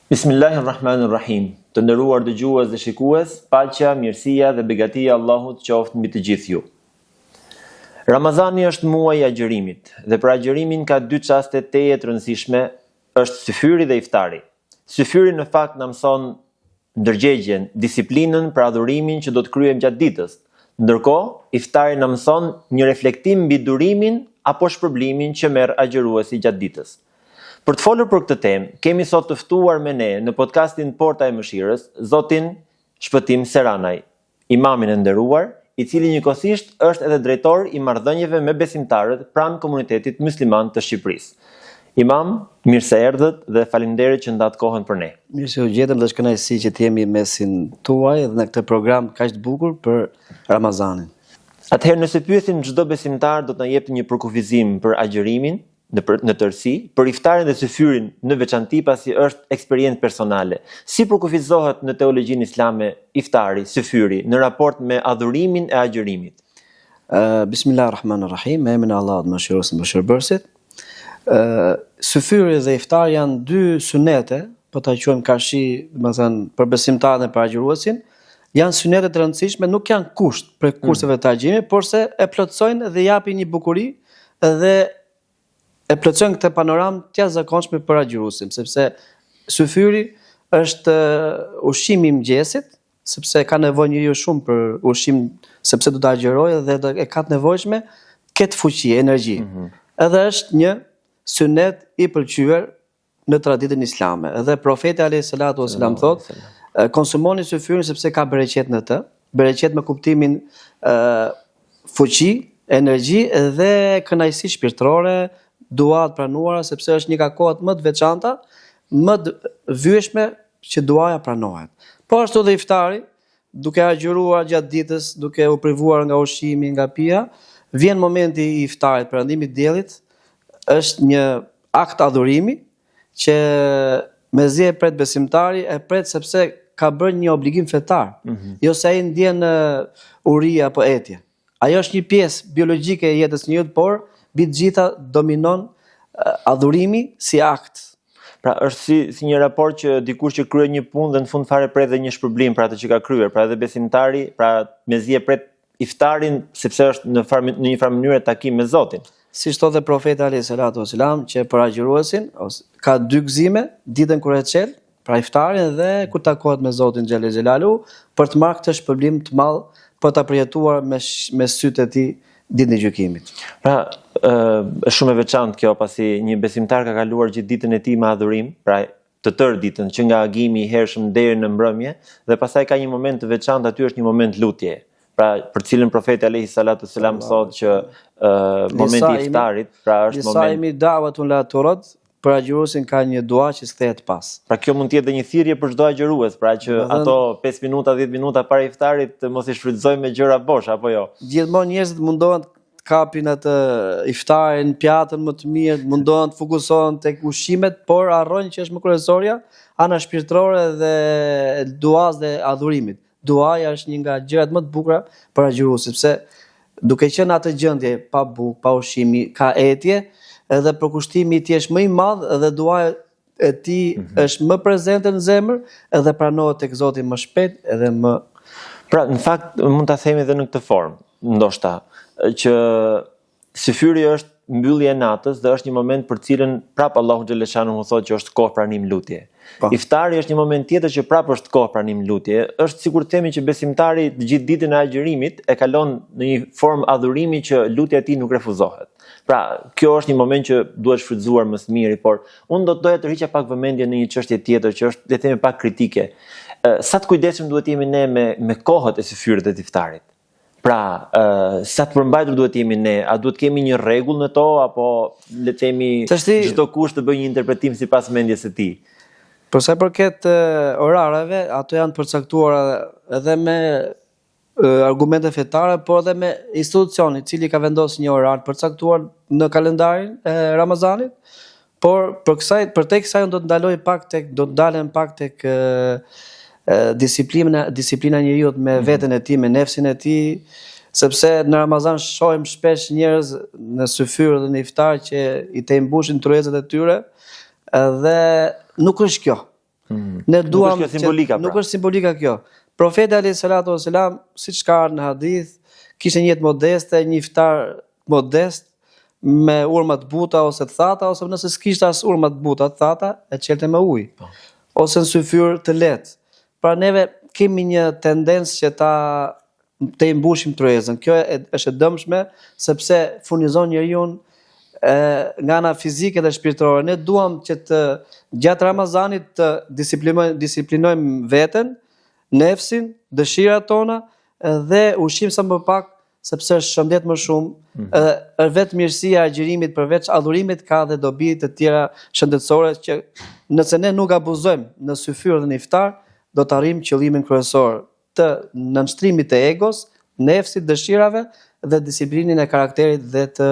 Bismillahir Rahmanir Rahim. Të nderuar dëgjues dhe shikues, paqja, mirësia dhe begatia e Allahut qoftë mbi të gjithë ju. Ramazani është muaji i agjërimit dhe për agjërimin ka dy çaste tejet të rëndësishme, është syfyri dhe iftari. Syfyri në fakt na mëson ndërgjegjen, disiplinën për adhurimin që do të kryejmë gjatë ditës. Ndërkohë, iftari na mëson një reflektim mbi durimin apo shpërblimin që merr agjëruesi gjatë ditës. Për të folur për këtë temë, kemi sot të ftuar me ne në podcastin Porta e Mëshirës, zotin Shpëtim Seranaj, imamin e nderuar, i cili njëkohësisht është edhe drejtor i marrëdhënieve me besimtarët pranë komunitetit musliman të Shqipërisë. Imam, mirë se erdhët dhe faleminderit që ndatë kohën për ne. Mirë se ju gjetëm dhe është kënaqësi që të jemi në mesin tuaj dhe në këtë program kaq të bukur për Ramazanin. Atëherë nëse pyesim çdo besimtar do të na jepte një përkufizim për agjërimin, në për, në tërësi, për iftarin dhe syfyrin në veçanti pasi është eksperiencë personale. Si përkufizohet në teologjinë islame iftari, syfyri, në raport me adhurimin e agjërimit? Uh, Bismillah Rahman Rahim, me emrin e Allahut Mëshiruesit Mëshirëbërësit. Uh, syfyri dhe iftari janë dy synete, po ta quajmë karshi, domethënë, për besimtarin dhe për agjëruesin, janë synete të rëndësishme, nuk janë kusht prej mm. kushteve të agjërimit, porse e plotësojnë dhe japin një bukuri dhe e plotësojnë këtë panoramë të jashtëzakonshme për agjëruesin, sepse syfyri është ushqimi i mëngjesit, sepse ka nevojë njeriu shumë për ushqim, sepse do të agjërojë dhe do e ka të nevojshme të ketë fuqi, energji. Mm -hmm. Edhe është një synet i pëlqyer në traditën islame. Edhe profeti alayhi salatu wasalam thotë, konsumoni syfyrin sepse ka bereqet në të, bereqet me kuptimin ë fuqi, energji dhe kënaqësi shpirtërore, dua të pranuara sepse është një nga kohët më të veçanta, më të vyeshme që duaja pranohet. Po ashtu dhe iftari, duke agjëruar gjatë ditës, duke u privuar nga ushqimi, nga pija, vjen momenti i iftarit, perëndimit të diellit, është një akt adhurimi që mezi e pret besimtari, e pret sepse ka bërë një obligim fetar, mm -hmm. jo se ai ndjen uri apo etje. Ajo është një pjesë biologjike e jetës së njeriut, por mbi të gjitha dominon adhurimi si akt. Pra është si si një raport që dikush që kryen një punë dhe në fund fare pret dhe një shpërblim për atë që ka kryer, pra edhe besimtari, pra mezi e pret iftarin sepse është në farë në një farë mënyre takim me Zotin. Siç thotë dhe profeti alayhi salatu wasalam që për agjëruesin ose ka dy gëzime, ditën kur e çel, pra iftarin dhe kur takohet me Zotin xhele xhelaluhu për të marrë këtë shpërblim të madh për ta përjetuar me me sytë e tij ditën e gjykimit. Pra, ë është shumë e veçantë kjo pasi një besimtar ka kaluar gjithë ditën e tij me adhurim, pra të tërë ditën, që nga agimi i hershëm deri në mbrëmje dhe pastaj ka një moment të veçantë aty është një moment lutje. Pra, për të cilin profeti alayhi salatu selam thotë që uh, momenti i iftarit, pra është moment Lisaimi da'watun la turad, për agjëruesin ka një dua që s'kthehet pas. Pra kjo mund të jetë dhe një thirrje për çdo agjërues, pra që Dhe ato 5 minuta, 10 minuta para iftarit të mos i shfrytëzojmë me gjëra bosh apo jo. Gjithmonë njerëzit mundohen të kapin atë iftarin, pjatën më të mirë, mundohen të fokusohen tek ushqimet, por harrojnë që është më kryesorja, ana shpirtërore dhe duas dhe adhurimit. Duaja është një nga gjërat më të bukura për agjëruesin, sepse duke qenë në atë gjendje pa bukë, pa ushqim, ka etje, edhe përkushtimi i tij është më i madh dhe duaja e tij mm -hmm. është më prezente në zemër edhe pranohet tek Zoti më shpejt edhe më Pra, në fakt mund ta themi edhe në këtë formë, ndoshta, që syfyri është mbyllje e natës dhe është një moment për të cilën prap Allahu xheleshanuhu thotë që është kohë pranim lutje. Po. Iftari është një moment tjetër që prap është kohë pranim lutje. Është sikur të themi që besimtari të gjithë ditën e agjërimit e kalon në një formë adhurimi që lutja e tij nuk refuzohet. Pra, kjo është një moment që duhet shfrytëzuar më së miri, por unë do të doja të tërhiqja pak vëmendjen në një çështje tjetër që është le të themi pak kritike. Sa të kujdesshëm duhet të jemi ne me me kohët e syfyrit dhe të iftarit? Pra, ë sa të përmbajtur duhet të jemi ne? A duhet të kemi një rregull në to apo le të themi çdokush të bëjë një interpretim sipas mendjes së tij? Për sa i përket orareve, ato janë të përcaktuara edhe me argumente fetare, por edhe me institucion i cili ka vendosur një orar të përcaktuar në kalendarin e Ramazanit. Por për kësaj, përtej kësaj unë do të ndaloj pak tek do të ndalem pak tek e, e, disiplina disiplina e njeriut me mm -hmm. veten e tij, me nefsin e tij, sepse në Ramazan shohim shpesh njerëz në syfyr dhe në iftar që i tejmbushin tryezat e tyre dhe nuk është kjo. Mm -hmm. -hmm. Ne duam nuk është kjo simbolika pra. Nuk është simbolika kjo. Profeti alayhi salatu wasalam, siç ka ardhur në hadith, kishte një jetë modeste, një iftar modest me hurma të buta ose të thata ose nëse s'kishte as hurma të buta të thata, e çelte me ujë. Po. Ose në syfyr të lehtë. Pra neve kemi një tendencë që ta të mbushim tryezën. Kjo e, është e dëmshme sepse furnizon njeriun e, nga ana fizike dhe shpirtërore. Ne duam që të gjatë Ramazanit të disiplinojmë disiplinojmë veten, nefsin, dëshirat tona dhe ushqim sa më pak sepse është shëndet më shumë, mm -hmm. edhe është vetë mirësia e agjërimit përveç adhurimit ka dhe dobi të tjera shëndetësore që nëse ne nuk abuzojmë në syfyr dhe në iftar, do të arrijmë qëllimin kryesor të nënshtrimit të egos, nefsit, dëshirave dhe disiplinën e karakterit dhe të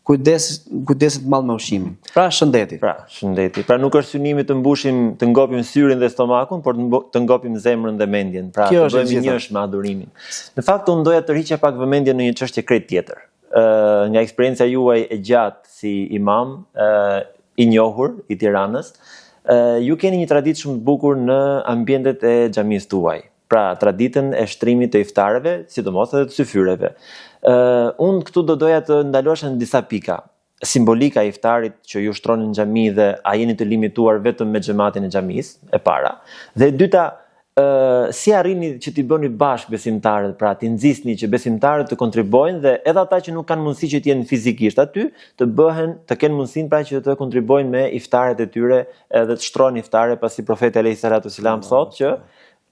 kujdesit kujdesit të madh me ushqimin. Pra shëndeti. Pra shëndeti. Pra nuk është synimi të mbushim, të ngopim syrin dhe stomakun, por të ngopim zemrën dhe mendjen. Pra Kjo të bëhemi njësh me adhurimin. Në fakt unë doja të tërhiqja pak vëmendjen në një çështje krejt tjetër. Ë nga eksperienca juaj e gjatë si imam, ë i njohur i Tiranës, ë ju keni një traditë shumë të bukur në ambientet e xhamisë tuaj. Pra, traditën e shtrimit të iftareve, sidomos edhe të syfyreve. Ë unë këtu do doja të ndalosha në disa pika. Simbolika e iftarit që ju shtroni në xhami dhe a jeni të limituar vetëm me xhematin e xhamisë, e para. Dhe e dyta, ë si arrini që t'i bëni bashkë besimtarët, pra t'i nxisni që besimtarët të kontribuojnë dhe edhe ata që nuk kanë mundësi që të jenë fizikisht aty, të bëhen, të kenë mundësinë pra që të kontribuojnë me iftaret e tyre edhe të shtrojnë iftare, pasi profeti alayhi salatu selam thotë që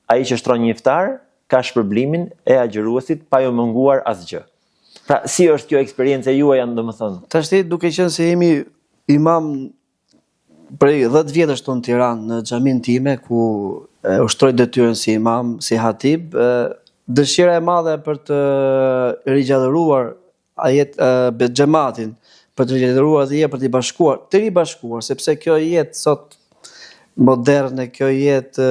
Ai që shtron një iftar ka shpërblimin e agjëruesit pa ju munguar asgjë. Pra, si është kjo eksperiencë e juaja, domethënë? Tashti duke qenë se jemi imam prej 10 vjetësh këtu në Tiranë në xhaminë time ku e, ushtroj detyrën si imam, si hatib, e, dëshira e madhe për të rigjallëruar ajet be xhematin për të rigjallëruar dhe për t'i bashkuar, të ribashkuar, sepse kjo jetë sot moderne, kjo jetë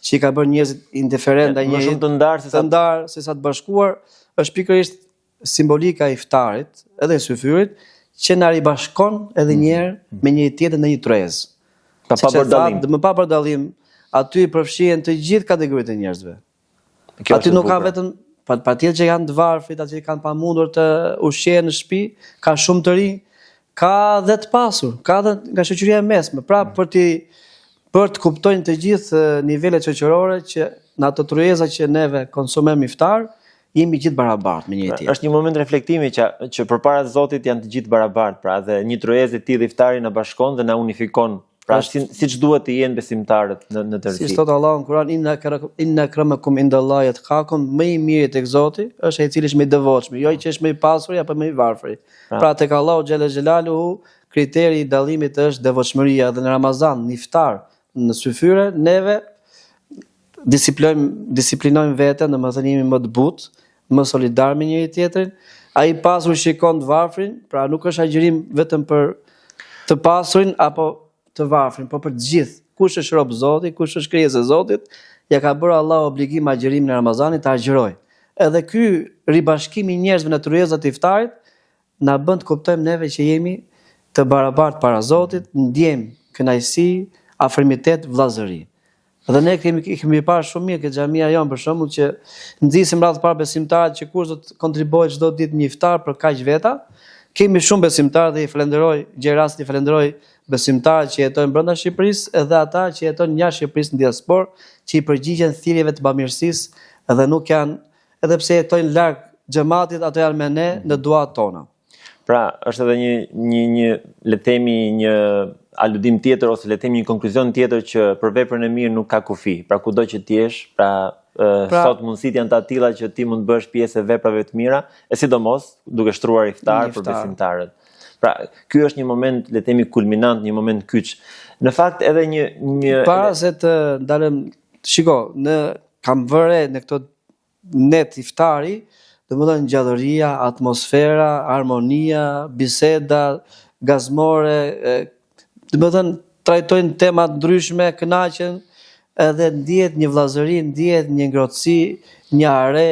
që i ka bërë njerëzit indiferentë ndaj njëri, më shumë të ndarë se sa të ndarë se sa të bashkuar, është pikërisht simbolika e iftarit, edhe e syfyrit, që na ribashkon edhe një herë mm. me njëri tjetrin në një tryezë. Pa pa bërë dallim. Dhe më pa bërë dallim, aty përfshihen të gjithë kategoritë e njerëzve. Kjo Aty nuk ka vetëm pa patjetër që janë të varfrit, aty që kanë pamundur të ushqehen në shtëpi, ka shumë të rinj, ka dhe të pasur, ka dhe nga shoqëria e mesme. Pra mm. për të për të kuptojnë të gjithë nivelet shoqërore që në ato tryeza që neve konsumojmë iftar, jemi gjithë barabartë me njëri tjetrin. Është një moment reflektimi që që përpara Zotit janë të gjithë barabartë, pra dhe një tryezë e tillë iftari na bashkon dhe na unifikon Pra si, siç duhet të jenë besimtarët në në tërësi. Siç thotë Allahu në Kur'an inna inna akramakum indallahi atqakum, më i miri tek Zoti është ai i cili është më i devotshmi, jo ai që është më i pasuri apo më i varfri. Pra, pra tek Allahu xhele xhelaluhu kriteri i dallimit është devotshmëria dhe në Ramazan, në iftar, në syfyre neve disiplinojmë disiplinojmë veten, domethënë jemi më të butë, më solidar me njëri tjetrin. Ai i pasur shikon të varfrin, pra nuk është agjërim vetëm për të pasurin apo të varfrin, por për të gjithë. Kush është rob Zoti, kush është krijesë e Zotit, ja ka bërë Allahu obligim agjërimin e Ramazanit të agjërojë. Edhe ky ribashkim i njerëzve në tryezat e iftarit na bën të kuptojmë neve që jemi të barabartë para Zotit, ndjejmë kënaqësi, afrimitet, vëllazëri. Dhe ne kemi kemi parë shumë mirë ke xhamia jonë për shembull që nxisim radhë parë besimtarët që kush do të kontribuojë çdo ditë një iftar për kaq veta. Kemi shumë besimtarë dhe i falenderoj, gjej rastin i falenderoj besimtarët që jetojnë brenda Shqipërisë edhe ata që jetojnë jashtë Shqipërisë në diasporë, që i përgjigjen thirrjeve të bamirësisë dhe nuk janë edhe pse jetojnë larg xhematit, ato janë me ne në duat tona. Pra, është edhe një një një le të themi një aludim tjetër ose le të themi një konkluzion tjetër që për veprën e mirë nuk ka kufi. Pra kudo që të jesh, pra, pra sot mundësitë janë të atilla që ti mund të bëhesh pjesë e veprave të mira, e sidomos duke shtruar iftar, iftar. për besimtarët. Pra, ky është një moment, le të themi kulminant, një moment kyç. Në fakt edhe një një para se të ndalem, shiko, në kam vënë re në këto net iftari, domethënë gjallëria, atmosfera, harmonia, biseda gazmore, domethënë trajtojnë tema të ndryshme, kënaqen, edhe ndihet një vëllazëri, ndihet një ngrohtësi, një hare,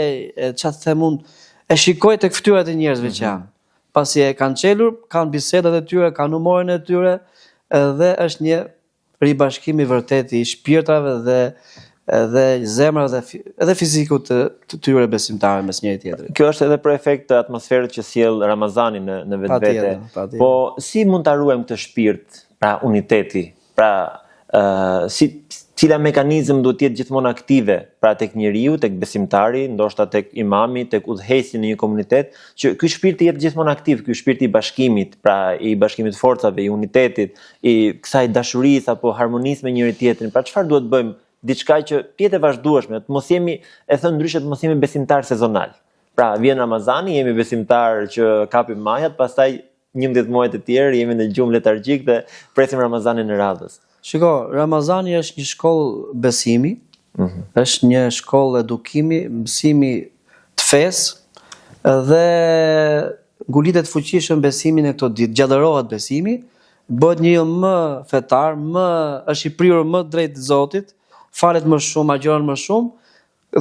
ça të them unë, e shikoj tek fytyrat e njerëzve që mhm. janë. Pasi e kanë çelur, kanë bisedat e tyre, kanë humorin e tyre, edhe është një. ribashkim i vërtetë i shpirtrave dhe edhe zemrave dhe edhe fizikut të, të tyre besimtarëve mes njëri tjetrit. Kjo është edhe për efekt të atmosferës që sjell Ramazani në në vetvete. Po si mund ta ruajmë këtë shpirt, pra uniteti, pra ë uh, si cila mekanizëm duhet të jetë gjithmonë aktive, pra tek njeriu, tek besimtari, ndoshta tek imami, tek udhëheqësi në një komunitet, që ky shpirt të jetë gjithmonë aktiv, ky shpirt i bashkimit, pra i bashkimit të forcave, i unitetit, i kësaj dashurisë apo harmonisë me njëri tjetrin. Pra çfarë duhet bëjmë? Diçka që të jetë e vazhdueshme, të mos jemi, e thënë ndryshe, të mos jemi besimtar sezonal. Pra vjen Ramazani, jemi besimtar që kapim majat, pastaj 11 muajt e tjerë jemi në gjumë letargjik dhe presim Ramazanin e radhës. Shiko, Ramazani është një shkollë besimi, mm -hmm. është një shkollë edukimi, mësimi të fesë dhe ngulitet fuqishëm besimi në këto ditë, gjallërohet besimi, bëhet njeriu më fetar, më është i prirur më drejt Zotit, falet më shumë, agjëron më shumë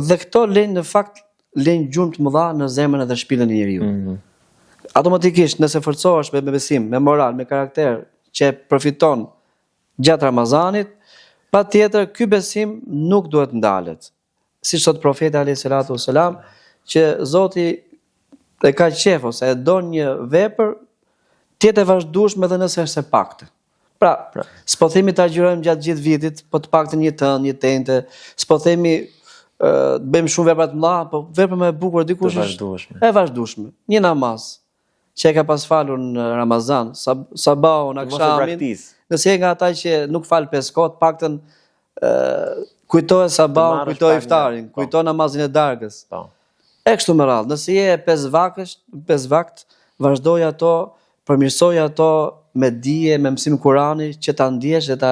dhe këto lënë në fakt lënë gjurmë të mëdha në zemrën edhe shpirtin e njeriut. Mm -hmm. Automatikisht nëse forcohesh me besim, me moral, me karakter që e përfiton gjatë Ramazanit, patjetër ky besim nuk duhet ndalet. Siç thotë profeti alayhi salatu wasalam, që Zoti e ka qejf ose e don një vepër të jetë e vazhdueshme edhe nëse është e paktë. Pra, pra. s'po themi të agjërojmë gjatë gjithë vitit, po të paktën një të hënë, një të enjte, s'po themi të bëjmë shumë vepra të mëdha, po vepra më e bukur dikush është vazhdueshme. E vazhdueshme. Një namaz që e ka pas falur në Ramazan, sab, sabahun, akshamin. Nëse je nga ata që nuk fal pesë kohë, të paktën kujtoje sabahun, kujtoje iftarin, po. kujto namazin e darkës. Po. E kështu me radhë, nëse je pesë vakësh, pesë vakt, vazhdoj ato, përmirësoj ato me dije, me mësim Kurani, që ta ndjesh dhe ta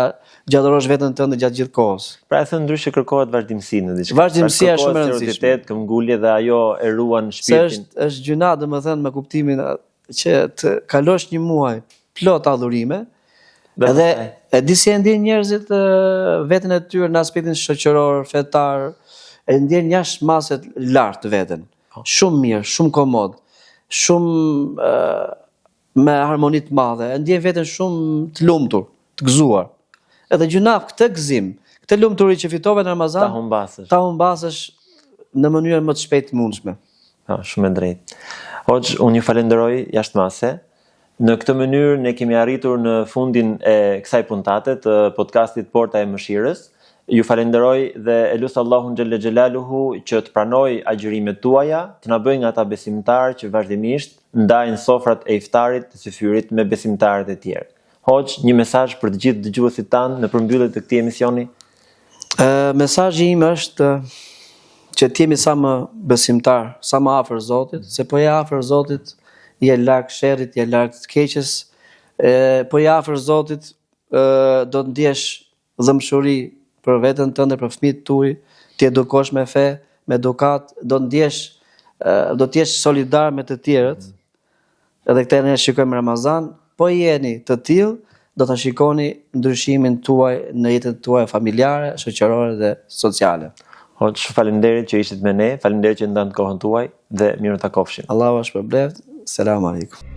gjallërosh veten tënde gjatë gjithë kohës. Pra e thënë ndryshe kërkohet vazhdimësi në diçka. Vazhdimësia pra, është shumë e rëndësishme. Seriositet, këmbgulje dhe ajo e ruan shpirtin. Se është është gjynah, domethënë me kuptimin që të kalosh një muaj plot adhurime, edhe e di si e ndjejnë njerëzit veten e tyre në aspektin shoqëror, fetar, e ndjejnë jashtë mase lart veten. Po. Shumë mirë, shumë komod, shumë me harmoni të madhe, e ndjejnë veten shumë të lumtur, të gëzuar. Edhe gjynah këtë gëzim, këtë lumturi që fitove në Ramazan, ta humbasësh. Ta humbasësh në mënyrën më të shpejtë të mundshme. Po, shumë e drejtë. Hoxhë, unë ju falenderoj jashtë mase. Në këtë mënyrë ne kemi arritur në fundin e kësaj puntate të podcastit Porta e Mëshirës. Ju falenderoj dhe e lus Allahun xhelle xhelaluhu që të pranojë agjërimet tuaja, të na bëjë nga ata besimtarë që vazhdimisht ndajnë sofrat e iftarit të syfyrit me besimtarët e tjerë. Hoxhë, një mesazh për të gjithë dëgjuesit tanë në përmbyllje të këtij emisioni? Ë mesazhi im është që të jemi sa më besimtar, sa më afër Zotit, se po je afër Zotit, je larg sherrit, je larg të keqes, e po je afër Zotit, ë do të ndjesh dhembshuri për veten tënde, për fëmijët tuaj, t'i edukosh me fe, me edukatë, do të ndjesh do të jesh solidar me të tjerët. Mm. Edhe këtë ne shikojmë në Ramazan, po jeni të tillë, do ta shikoni ndryshimin tuaj në jetën tuaj familjare, shoqërore dhe sociale. Hoxhë, faleminderit që ishit me ne, faleminderit që ndatë kohën tuaj dhe mirutakofshim. Allahu ju shpërbleftë. Selam aleikum.